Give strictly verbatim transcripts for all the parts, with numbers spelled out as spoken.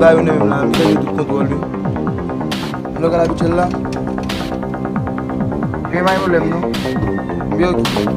Sa yo nan menm la, m pèdi tout kontwòl, wi. M lòk al abitye l la. Gen pa gen pwoblèm, non. Byen, ok.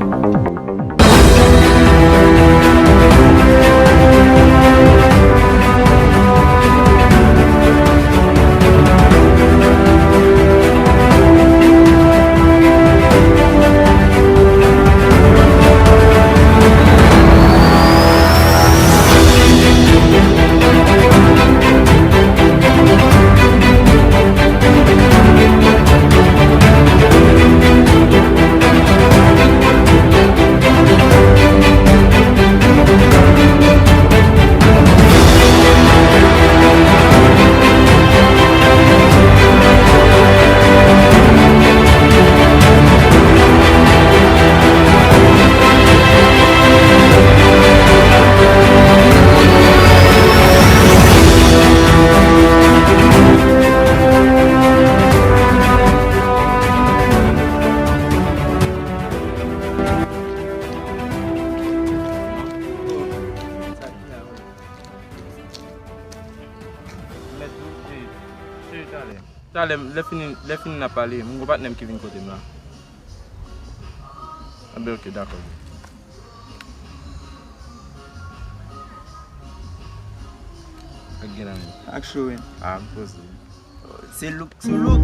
Mèt tou, e, se talè. Talè, lè fini, lè fini n a pale. Mwen gon patnè m ki vin kote m la. Anben, ok, dakò. Ak gen nan men. Ak cho, wi. A, m poze. Se louk sou louk.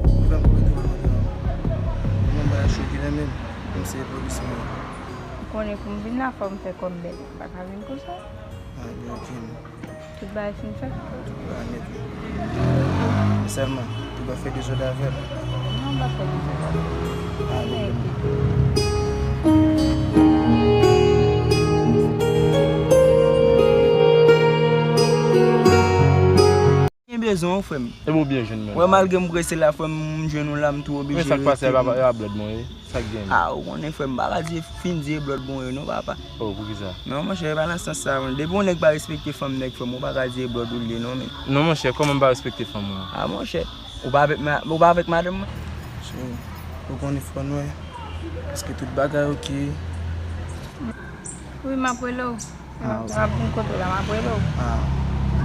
Ou fè m kouri tou lontan. Mwen bagay cho ki nan men m. Mwen se polis mwen. Ou konnen pou m vin la, fò m fè kòm bèt. M pa ka vin konsa. A, byen, ok, non. Tout bagay fin fèt? Tout bagay nèt, wi. Men sèlman, ou pa fè dezòd avè l? Non, m pa fè dezòd avè l. A, bon. Gen bezwen w, frè m. Epi w byen jwenn mwen. Wè, malgre m prese la, frè m, m jwenn ou la, m tou oblije rete. Men sa k pase, e pa, e pa blòd mwen ye. Sa k gen? A, ou konnen, frè m, m pa ka di, fin di e blòd mwen ye non, papa. Oh, poukisa? Non, monchè, e pa nan sans sa, non. Depi yon nèg pa respekte fanm nèg, frè m, ou pa ka di e blòd ou l ye non, men. Non, monchè, kòman m pa respekte fanm mwen? A, monchè, ou pa avèk ma-, ou pa avèk madanm mwen? Cheri, ou konnen fò n wè, èske tout bagay ok? Wi, m ap rele w. A, ok. M ap vin kote w la, m ap rele w. A,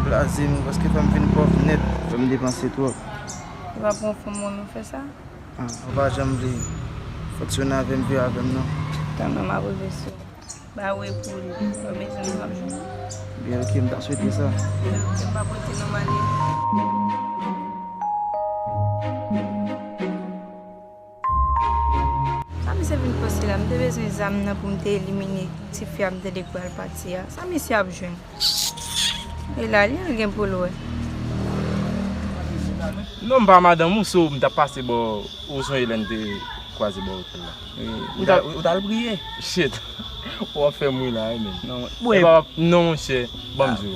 blaze m, paske fè m vin pòv nèt. Fè m depanse twòp. Ou pa pran fanm mwen, nou fè sa? A, ou pa janm vle fonksyone avè m, viv avè m, non. Tanmen m ap rive sou. Ba ou e pou li. Mwen bezwen li, m ap jwenn li. Byen, ok, m ta swete sa. Byen, ok, m p ap rete non, m ale. Sa misye vin fè la, m te bezwen zam nan pou m te elimine ti fi a m tande k pral pati a. Sa misye ap jwenn? E la, li al gen pou l wè. Non, m pa madanm ou, so m t ap pase bò, ou sonje lè n te kwaze bò otèl la. Wi, ou t al, ou t al priye? Shit. W ap fè m ri la, wi, men. Non, non, monchè, ban m di w.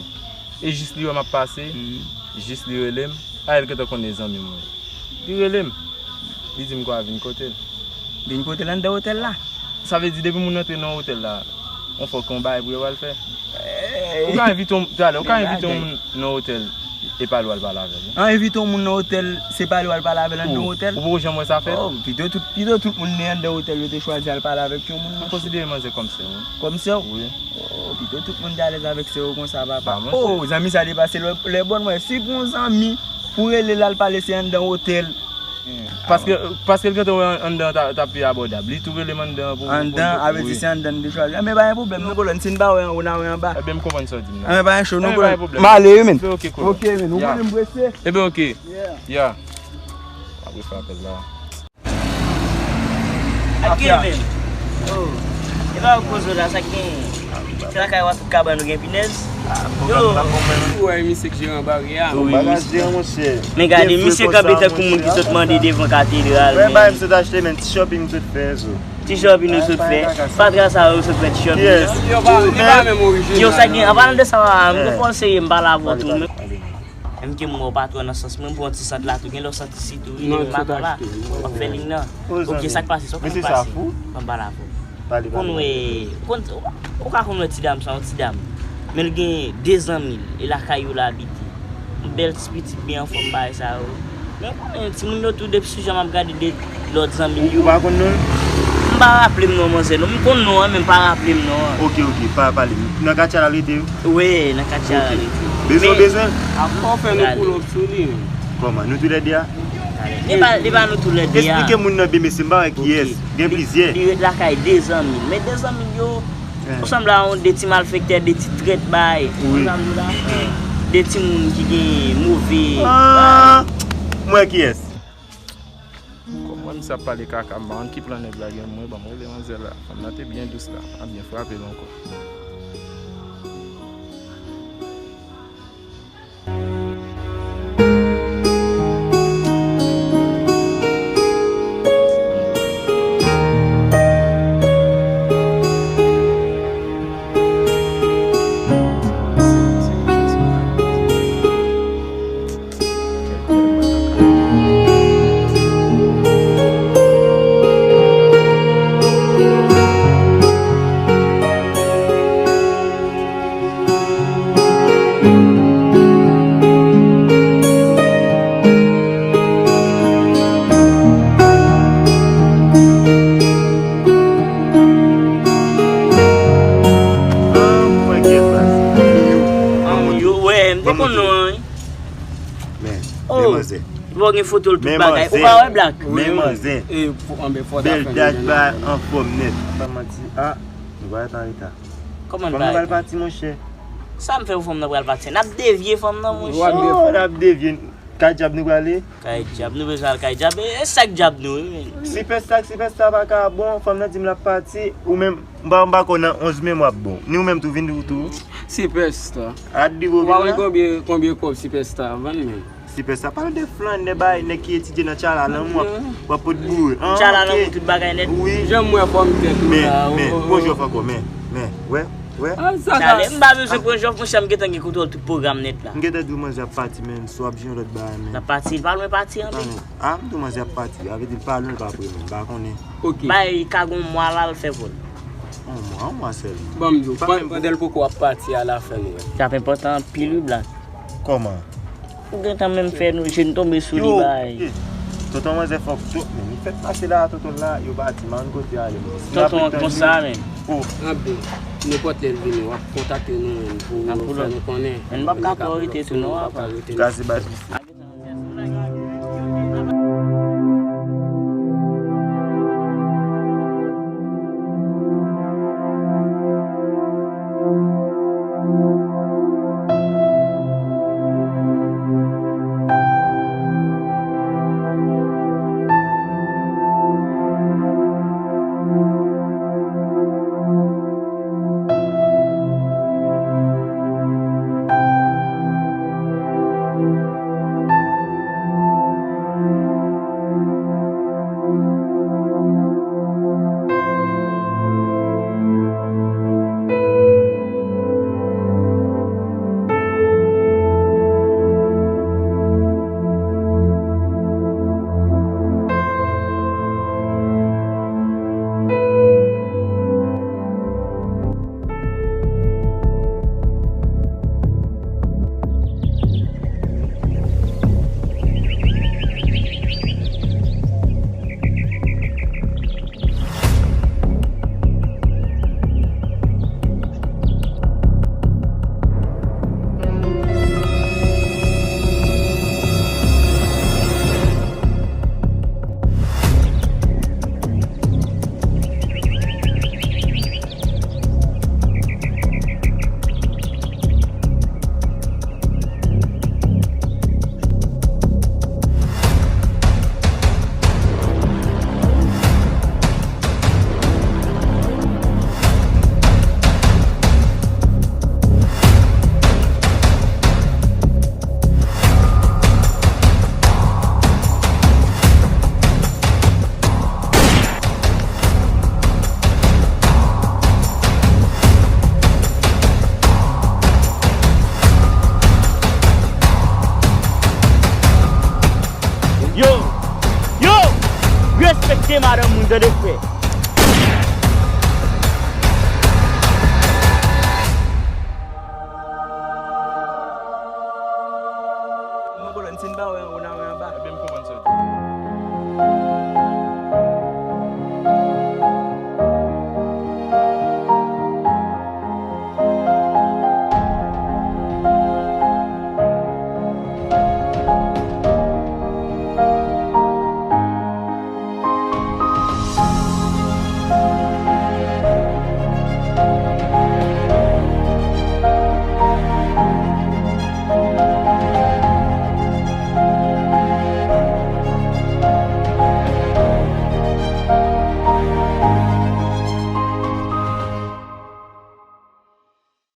E jis li wè m ap pase, jis li rele m. A, l gentan konnen zanmi mwen. Li rele m. Li di m kwa vin kote l. Vin kote l anndan otèl la? Sa vle di depi moun antre nan otèl la, yon fòk yon bagay pou yo pral fè. Ou ka envite yon, talè, ou ka envite yon moun nan otèl e pa li w al pale avè l, non? An, envite yon moun nan otèl, se pa li w al pale avè l anndan otèl? Ou poko janm wè sa fèt? Oh, pito tout, pito tout moun ne anndan otèl yo te chwazi al pale avèk yon moun. M konsidere manzè kòm sè w, wi. Kòm sè w? Wi. Oh, pito tout moun te alèz avèk sè w konsa, papa. Oh, zanmi sa depase lè, lè bòn mwen. Si pou yon zanmi, pou rele l al pale se anndan otèl. Paske, paske l gentan wè anndan t ap pi abòdab. Li tou rele m anndan pou. Anndan, a vle di se anndan n te chwazi. Anben, pa gen pwoblèm, non, kolòn. Si n pa wè anwo, n a wè anba. Ebyen, m konprann sa w di m nan. Anben, pa gen cho, non, kolòn. M ale wi, men. Ok, ok, men ou konnen m prese. Ebyen, ok. Yeah. Apre fè apèl la. Ak gen menm. Oh. E pa w koze w la, sa k genyen? Se lakay w a tout kabann ou gen pinèz? Yo. Ou wè misye k jeran baryè a? Wi, misye. Men gade, misye kanpe tankou moun ki sot mande devan katedral, men. Ti shopping nou sot fè. Fatra sa yo sot fè ti shopping. Yo, sa k gen, an palan de sa, m gon fò serye, m pale avè w tou. Menm ke m wè w pa twò nan sans mwen, m pran ti sant la tou, gen lè w santi sitou wi, depi maten la, w ap fè liy nan. Ok, sa k pase, sa w konn pase. Ban m pale avè w. Konn wè, konn, ou ka konn wè ti dam sa, yon ti dam. Men l gen de zanmi l, e lakay yo l abite. Yon bèl ti pitit byen anfòm bagay sa yo. Men w konnen timoun yo tou depi sou jan m ap gade de lòt zanmi l yo. Ou pa konn non l? M pa raple m non, manzè, non. M konn non an, men m pa raple m non an. Ok, ok, pa pale. Nan katye a l rete? Wi, nan katye a l rete. Bezwen, bezwen? Apa w fè nou pull up sou li? Kòman? Nou toulède a? Li pa, li pa nou toulède a. Eksplike moun nan byen, mesye, m pa wè kiyès. Gen plizyè. Li ret lakay de zanmi l. Men de zanmi l yo, ou sanble a yon de ti malfektè, de ti trèt bay. Wi. Ou konn sa m di w la? De timoun ki gen move bay. Ah, m wè kiyès. Kòm mwen, misye ap pale kaka, m pa konn ki plan nèg la gen. Mwen, ban m rele manzè la. Fanm nan te byen dous la. M ap byen frape l ankò. Yo, wè, m te konn non an, wi. Men, men manzè. Bon, gen foto l tout bagay. Ou pa wè Black? Men manzè. Bèl daj ba anfòm nèt. Pa manti. Ah, nou pa ret an reta. Kòman n pa ret? Fanm nan pral pati, monchè. Sa m fè pou fanm nan pral pati? N ap devye fanm nan, monchè. Oh, n ap devye. Kay djab nou prale? Kay djab, nou bezwen al kay djab. E, e sa k djab nou, wi, men. Sipèsta, sipèsta pa ka bon, fanm nan di m l ap pati, ou menm, m pa, m pa kwè nan onz me m w ap bon. Ni ou menm tou vin tou, tou. Sipèsta. Addi ou pa wè konbyen, konbyen kòb Sipèsta vann, men. Sipèsta, pale de flannè bay, nèg ki etidye nan Tchala, lanmou, w ap, w ap pot boure. Ah, Tchala, ok. Lanmou, tout bagay nèt. Wi. Jan m wè fòm tèt ou la, men, pran jòf ankò, men, men, wè. Wè. Talè, m pa bezwen pran jòf, monchè, m gentan gen kontwòl tout pwogram nèt la. M gentan di w manzè ap pati, men, si w ap jwenn lòt bagay, men. L ap pati, l pa lwen pati an, men. Ah, m di w manzè ap pati, a vle di l pa lwen, l pa pre, men, m pa konnen. Ok. Bay ka gon mwa la, l fè pou l. Yon mwa, yon mwa sèlman. Ban m di w, pandan l poko ap pati a, l ap fè nou wè. Sa ap enpòtan anpil, wi, Black. Kòman? Ou gentan menm fè nou je n tonbe sou li bay. Yo, eh, tonton manzè fòk tou, men li fèk pase la, tonton la, yo pati, m pa konn kote y ale, men. Tonton an konsa, men. Oh. Anben, nenpòt lè l vini, w ap kontakte nou, men, pou fè nou konnen. Men n p ap ka twò rete tou, non, apa. Gaze bay. Yo! Yo! Respekte madanm moun, tande frè.